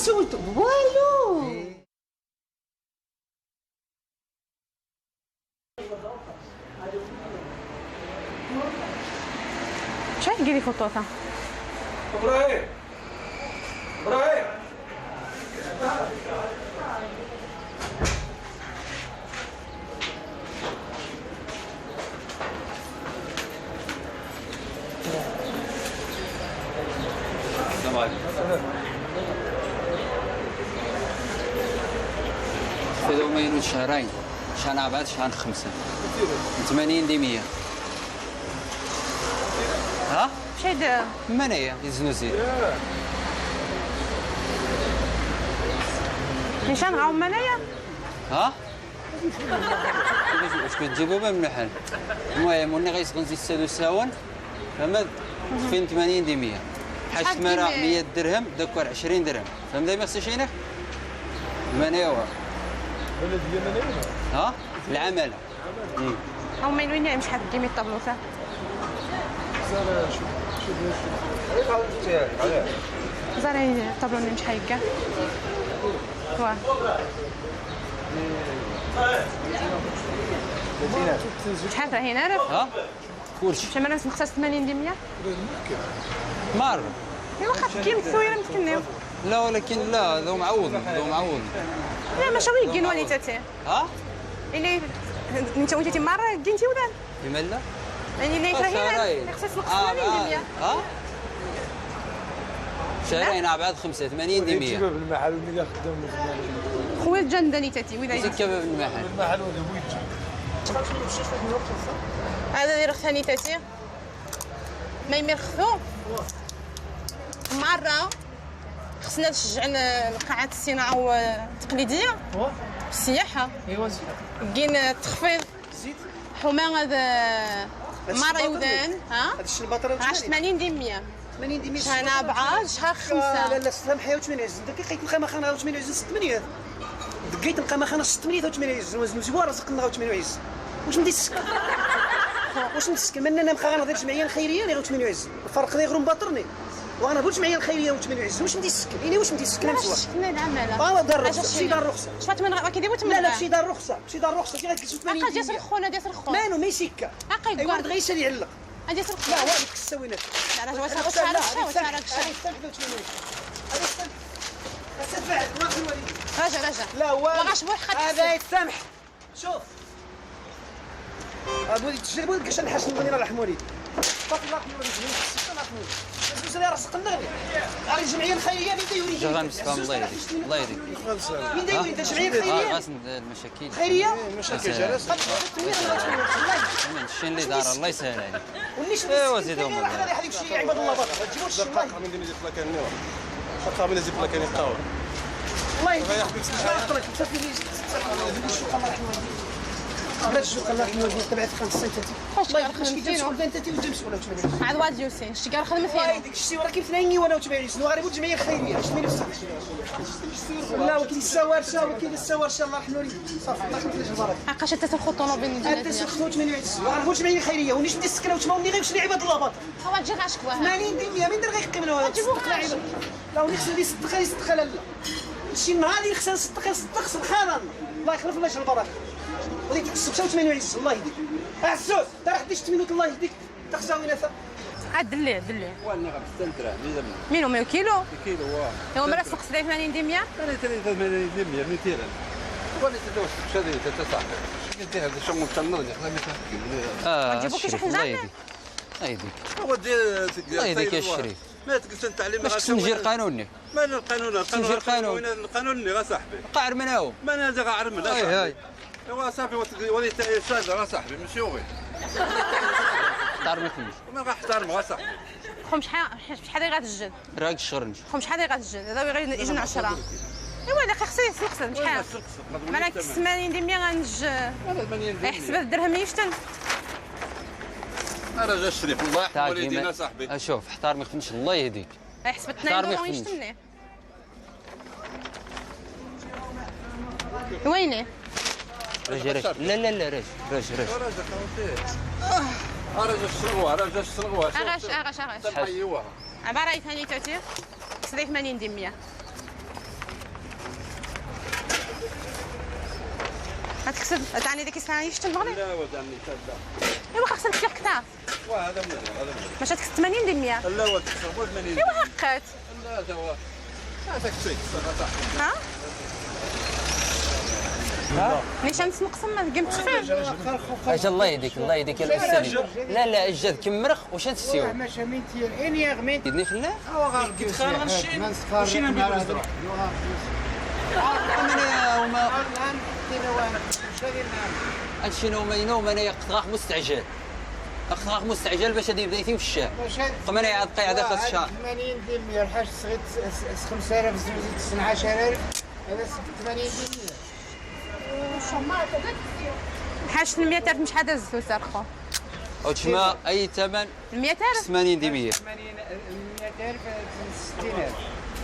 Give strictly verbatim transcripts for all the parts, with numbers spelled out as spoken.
Sut, walu. Chay giri foto ta. Ibrahim! Ibrahim! السلام عليكم. Fed uma inu d cehrayn, cehran arbɛa, cehran xemsa. Tmanyin di mya. Ha? Chay d manaya, iznuzir. Nican ɣaw manaya? Ha? Acku tjib uba mnuḥen. Lmuhim, unni ɣa yesɣen zi ssad usawen, fahmad? Txfin tmanyin di mya. Ḥac tmara mya dirhem, d akkar ɛecrin dirhem. Fahmad ay mexsi caynex? Manaya wa. Ha? Lɛamala. Aw ma inwin imecḥat n yimi ṭṭablu ta. Ẓer ay ṭṭablu-nni mecḥal yegga. Wa. Mecḥal trahin araf? Ha? Kulci. Mecḥal ma nesneqsas tmanyin di mya? Marra. Iwa xas kim tuyra mtkenni. لا، ولكن لا، ذو معوض، ذو معوض. لا، ماشي وين يجي نوالي تاتي. ها؟ إلي نتا وانت تي مرة جنتي ولا؟ لماذا؟ يعني ليس هنا، خصها تنقص ثمانين ديمية. ها؟ شهرين بعد خمسة، ثمانين ديمية. شباب المحل ولا خدام؟ خويا الجندني تاتي، ولا يزيد شباب المحل. المحل ولا بويت. هذا اللي راه ثاني تاتي. ما يمرخثو. مرة خصنا نشجع ال-، القاعات الصناعة والتقليدية. السياحة. كاين تخفيض. حومة هذا مرة يودان، ها؟ هذا الشيء البطل عاش ثمانين ديمية. ثمانين ديمية. شهر أربعة، شهر خمسة. لا، لا، سامحي، عاوتاني عزيز. دقيقة، كيف نخمم خانا عاوتاني عزيز ستمية. دقيقة نخمم خانا ستمية عاوتاني عزيز. وزن زوار رزق الله عاوتاني عزيز. واش ندير السكر؟ واش ندير السكر؟ من أنا مخا غنهضر جمعية خيرية اللي عاوتاني عزيز. الفرق اللي غير مباطرني. وأنا بغيت جمعية خيرية عاوتاني عزيز. واش ندير السكر؟ يعني واش ندير السكر؟ أنا مسوى. شفنا العمالة. آه، دار الرخصة. شي دار الرخصة. شفت من غا-، كيدير وتمنى. لا، لا، شي دار الرخصة. شي دار الرخصة. شي غادي تسوق. أقا جات الخونة، جات الخونة. مانو ما يسكر. أقا أيوا، يقول. غير سالي علق. غادي ترقد. لا، هذيك السوينات. لا، راه واش، واش، واش، واش، واش، واش. هذا يسامح. هذا يسامح. هذا يسامح. راجع، راجع. لا، والو. ما غاش بوح خاطر هذا يسامح. شوف. أبو دي تجربة، قاش نحس نبني راه الحمولي. صافي، الله يرحمه، الله يرحمه. الله يرحمه. بس، بس، الله يرزق النغمة. راه الجمعية الخيرية اللي تيوري. جا غنمسك، الله يهديك. الله يهديك. من دايرين الجمعية الخيرية؟ آه، غاس المشاكل. خيرية؟ إيه، مشاكل جلس. الشين اللي دار، الله يسهل عليك. إيوا زيدهم الله. الله يهديك. شي عباد الله برك. ما تجيبوش شي واحد. من دي ميزي فلاكان نيوا. شقا من دي زي فلاكان يقاوم. الله يهديك. الله يهديك. شكرا، الله يرحمه. الله يرحمه. تبعت خمس سنتات. واش الله يرحمه، كاين شي مسؤول، انت تي وجه مسؤول، واش ما عاد واحد يوسين، شتي كاع خدمة فينا. هاي ديك الشتي، وراه كاين ثناين يوانا وتبعين سنة، غريب وجمعية الخيرية، شتي مين الصح؟ لا، وكاين السوارشة، وكاين السوارشة، الله يرحمه لي. صافي، الله يخليك البركة. عقاش انت تاخذ طوموبيل من الجنة؟ انت تاخذ ثمانية وعشرين، غنموت جمعية خيرية، وني شتي السكنة وتما، وني غير شنو عباد الله باطل. هو تجي غاشك واحد. ثمانين ديمية، مين دار غيقيم له هذا؟ تجيبو الصدق؟ لا، غاشك. لا، وني خصني نصدق، غير يصدق لا، لا. شي نهار اللي خصنا نصدق، غير نصدق، سبحان الله. الله يخلف لنا شر البركة. وديك السكسة وثمانين وعشرين، الله يهديك. عزوز. ترى حداش تمنوت الله يهديك. تخساوي نفا. عاد دليه، دليه. واني غنستنترا، ميزم. مينو ميو كيلو؟ كيلو، واه. ايوا، مرة سوق سداي ثمانين ديمية؟ انا ثاني ثمانين ديمية، ميتين. واني تدوس شادي، تتصاحب. شكيتي هذا شو متنضني، خلا ميتين. آه، تجيبو كي شي الشريف، الله حنجرة؟ يهديك. الله يهديك. هو دي، الله يهديك يا الشريف. ما تقلت انت علي، ما باش تسمجير قانوني. ما القانون، القانون، تسمجير قانون. وين القانون اللي غا صاحبي؟ قاعر مناهم. ما انا غا عرم، لا هاي، صاحبي. هاي. ايوا صافي، وت-، وليت يا استاذ، راه صاحبي، ماشي هو. احترمي خويا. ما غنحترم، راه صاحبي. خو شحال، شحال غادي تجد؟ راك شهر نمشي. خو شحال غادي تجد؟ هذا غير يجن عشرة. ايوا، لا، خصني نسقسي، شحال؟ مالك ثمانين ديمية غنج-، هذا ثمانين ديمية. يحسب هذا الدرهم يفتن. انا جا الشريف، الله يحفظ والدينا صاحبي. اشوف، احترمي خمش، الله يهديك. يحسب اثنين احترمي دورو خمش. يشتمني. ويني؟ راجع، راجع. لا، لا، لا، راجع، راجع، راجع. راجع، خاوتي. آه، راجع الشنغوة، راجع الشنغوة. اغاش، اغاش، اغاش. تنحيوها. عبارة عن ثاني تاتي. سداي ثمانين ديمية. ما تكسب، تعني ديك الساعة يشتم مغني؟ لا، ودعني تبدا. ايوا، خاصك تيق كتا. واه، هذا مدري، هذا مدري. ماشي تكسب ثمانين ديمية. لا، وديك الصبر ثمانين. ايوا، هاقت. لا، هذا هو. هذاك شيء، صراحة. ها؟ ها؟ نيشان تسمق سما، قمت خفيف. اش الله يهديك، الله يهديك يا الاستاذ. لا، لا، الجد كمرخ، وش هاد السيو؟ يدني خلا؟ كيتخان غنشين، وشين نبي بالزرع. من يا هما؟ هادشي نوما، نوما، انا يقطع مستعجل. أخ، أخ مستعجل باش غادي يبدا يتم في الشهر. قمنا يعاد قاعدة خاص شهر. ثمانين ديمية، الحاج صغير س-، س-، خمسة آلاف زوج، تسعة عشر ألف. هذا س-، ثمانين ديمية. الحاج ثمنمية ألف مش حدا زوج أرخو. وتشما أي ثمن؟ مية ألف. ثمانين ديمية. ثمانين، مية ألف، ستين ألف.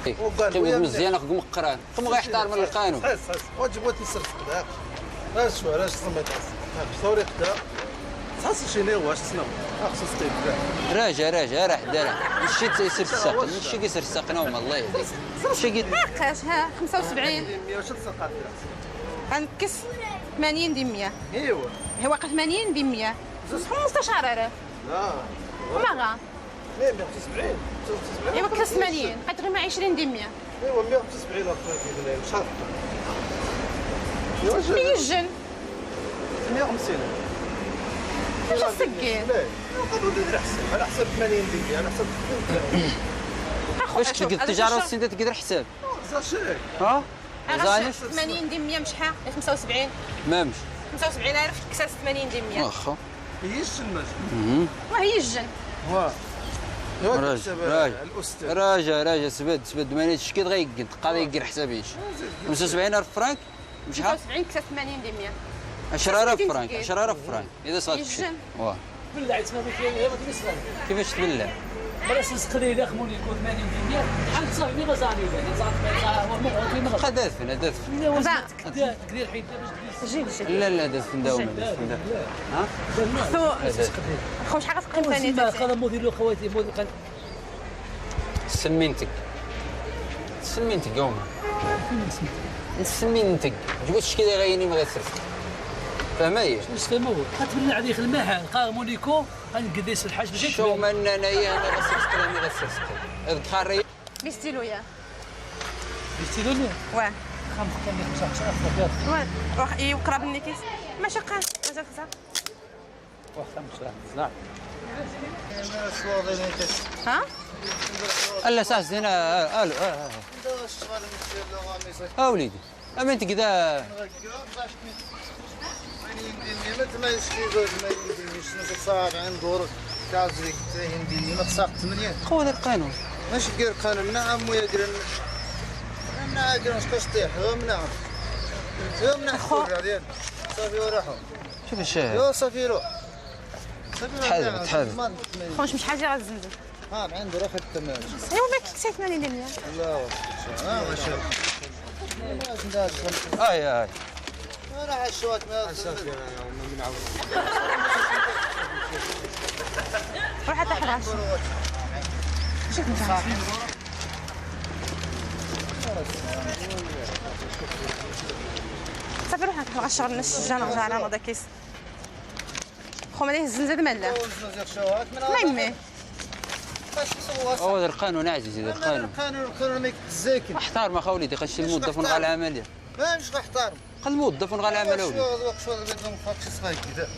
إيه. قيم مزيان، أخ، قم قران. قم غير احترم القانون. حس، حس. واجب وتي سرسق داك. راش، راش سميت. سوري قدا. تحس شي ني واش تسنى. خصوص تيبدا. راجع، راجع، راح دار. مشي تيسر الساق، مشي كيسر الساق، نوم، الله يهديك. مشي كي- هاكاش، ها، خمسة وسبعين. مية وشد سقات. غنكس ثمانين ديمية. ايوا. هو واقع ثمانين ديمية. خمسطاش راه. لا. وما غا. مية وخمسة وسبعين. ايوا، كاس ثمانين، قد غير مع عشرين ديمية. ايوا، مية وخمسة وسبعين اخويا، كيف اللي مش عارف. ايوا، جا- مية وجن. مية وخمسين. اش السكين؟ لا. قبل ندير حساب، على حساب ثمانين ديمية، على حساب. اخو، واش أشوف، كتقد هذا التجارة الشهر. والسندات تقدر حساب؟ زاشي. ها؟ غا زاني؟ ثمانين ديمية مشحال؟ خمسة وسبعين. ما مش. خمسة وسبعين ألف كسر ثمانين ديمية. واخا. هي الشمس. واه، هي الجن. واه. راجع، راجع. الأستاذ. راجع، راجع، سبد، سبد، ما نيتش كي تغيقن، تقا يقر حسابيش. خمسة وسبعين ألف فرانك، مشحال؟ خمسة وسبعين كسر ثمانين ديمية. عشرة آلاف فرانك، عشرة آلاف فرانك. إذا صارت شي. يجن. واه. بلعت ما بك، هي ما تبيش غير. كيفاش تبلع؟ بلا سنسقدي إلى خموني يكون ثمانين ديمية، بحال صافي، ما زاني ولا، صافي، ما زاني، هو مغوطي، مغوطي. خا دافن، دافن. لا، واش لا. ما تكدير، تكدير حيت دابا جديد. جي، جي. لا، لا، داز فين داوم، جي. داز فين داوم. ها؟ خو، خو شحال غتقيم ثاني؟ هذا موديل خواتي، موديل قال. سمينتك. سمينتك يوما. سمينتك. جبت شكي لي غيني ما غيصرف. فهمي؟ واش فهمو؟ غتبنى عليك المحل، قال مونيكو، غنقديس الحاج باش شو يتبنى. من أنا يا أنا غيصرف كلامي غيصرف. الدخاري. بيستيلو يا. بيستيلو لي؟ واه. خمسة، خمسة، خمسة، خمسة. واه. واخ، إي، وقرا بالنيكيس. ما شقاش، ما جا خزا. واخ، خمسة، خمسة. ها؟ لا، ساعة زينة، آه، آه، آه، آه. آه، وليدي. أمين تقدا. خو هذا القانون. ماشي غير قانون. نعم، ويا قرن. نعم، قرن، شكون شطيح؟ هم نعم. هم نعم، خو. كل بعدين. صافي، وروحوا. شوف الشاهد. يا صافي، روح. صافي، روح، تحذر، نعم. تحذر. ما نتمنى. خو، مش حاجة غزنزل. ها، عنده روح التمام. ايوا، ما كيكسيت ماني ليا. لا، والله. ها، ما شاء الله. آي، آي. روح على الشواك، ما روح حتى حد عشرة. شوف مش عارف. صافي، روح نحل غشر الناس الجنة، جنة، هذا كيس. خو، ما يهز الزنزة مالا. ما يمي. هو هذا القانون عزيزي، هذا القانون. القانون، القانون ما يتزاكم. احترم اخا وليدي، خاش الموظف ونغا العملية. ما مش احترم. خا الموظف ونغا العملية وليدي. شو هذا، شو هذا، بدهم خاطش صغير كذا.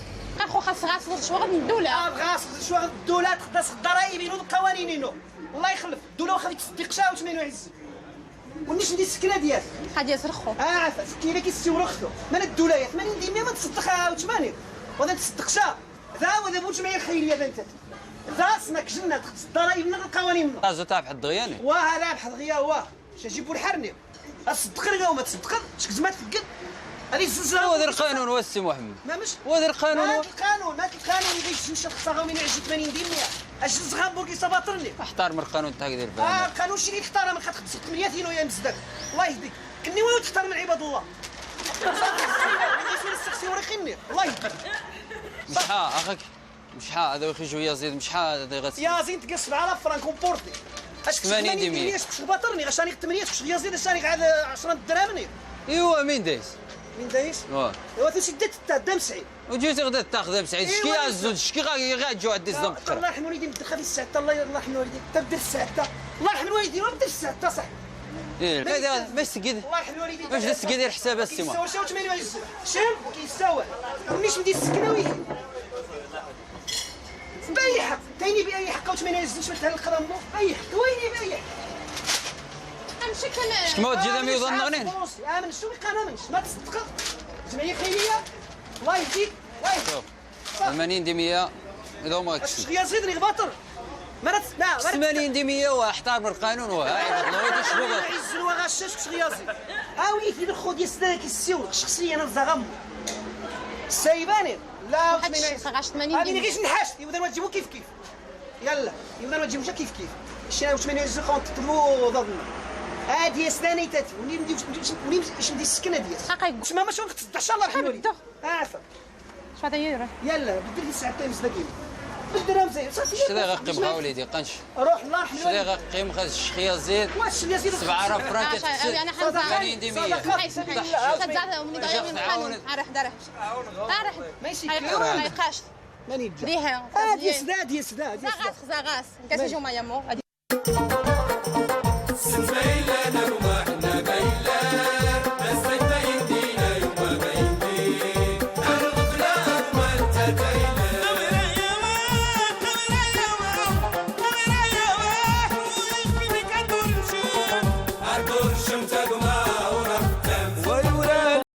اخو، خاص غاصل شغل الدولة. آه، غاصل شغل الدولة، تخدس الضرايب ينو القوانين ينو. الله يخلف. الدولة واخا ديك تصدق شاوت ما ينو يعز. ونيش ندي السكنه ديالك؟ هادي زرخو. اه، فكينا كيستيو رخو. من الدولايه ثمانين ديمية ما تصدقها وثمانين. ولا تصدق شا؟ ذا ولا بوج ما يخيل يا بنت. ذا اسمك جنة، تخص الضرايب من القوانين من. ازو تاع بحد دغياني. واه، لا بحد غيا، واه. شا جيبوا الحرني. اصدق اليوم، ما تصدق؟ شك زعما تفكر؟ هذه الزلزال. هو هذا القانون، واسي محمد. ما مش وهذا القانون. ما هذا القانون، ما هذا القانون اللي يجي نشوف خسارة من عشرين ثمانين ديمية. اش الزغام بوكي صباطرني. احترم القانون تاع دير. اه، القانون شنو يحترم؟ خمسمية يورو يا مزدك. الله يهديك. كني وين تحترم عباد الله؟ صافي، السيوة، السيوة رخيني. الله يهديك. مشحال، اخك؟ مشحال؟ هذا يخي جو يزيد، مشحال هذا يغسل؟ يزيد تقص على فرانك ومبورتي. اش كنت ثمانين ديمية. اش كنت باطرني؟ اش راني ثمانية، اش كنت يزيد، اش راني قاعد عشرة دراهم. ايوا، مين دايس؟ من دايس؟ اه. ايوا، تو سدت التاع دام سعيد. وجيتي غدا تاخذ ام سعيد، شكي عزوز، شكي غا-، غا جو عدي الزنقة. الله يرحم والديك، دخل في الساعة، الله ير-، الله يرحم والديك، تبدل الساعة. الله يرحم والديك، وبدل الساعة، صح. ايه، ما داير، ما يسقد. الله يرحم والديك. واش دا تسقد الحساب السيما؟ كيساوى شي وثمانين وعشرين. شنو؟ كيساوى. مش مدي السكنة ويجي. بأي حق؟ تاني بأي حق؟ وثمانين وعشرين شملت على القلم. بأي حق؟ ويني بأي حق؟ امشي كان. شكما وتجي دم يوضن نغنين؟ آمن، شو يقال آمن؟ ما تصدق. جمعية خيرية. الله يهديك. الله يهديك. شوف. ثمانين ديمية، إذا هما اش يا زيد لي باطل؟ ما راه تسمع، ما راه ثمانين ديمية واحترم القانون وها، عباد الله، هادي شنو غا-، عز وغشاش كش غيازي. ها وليتي بالخو ديال سنانك السيور، شخصيا أنا زغم. سايباني. لا، هاد الشيء خاص ثمانين هادي ديمية. غير نحاش، يبدا نجيبو كيف كيف. يلا، يبدا نجيبو كيف كيف. شنو واش من يزي كونت تمو ضدنا. هادي سناني تاتي، وني نديو، وني نديو السكنة ديال. حقا. تسمع ما شنو خص الدهشة الله يرحمه لي. آه، صافي. شو هذا يرى؟ يلا، بدل لي ساعتين مزدقين. بدل راه مزيان، صافي. شنو غا قيم وليدي، قنش؟ روح الله يرحم الوالدين. شنو غا قيم خاص الشيخ يزيد؟ واش الشيخ يزيد؟ سبعة راه فرانك آه، شا-، أنا حنزة. ثمانين ديمية. صدقة. صدقة، ومن دار يوم القانون. أروح، دار. أروح. ماشي هاي كلام. هاي قاش. ماني جا. هادي سدا، هادي سدا، هادي سدا. زغاس، زغاس. كاسي جو ما يمو. هادي.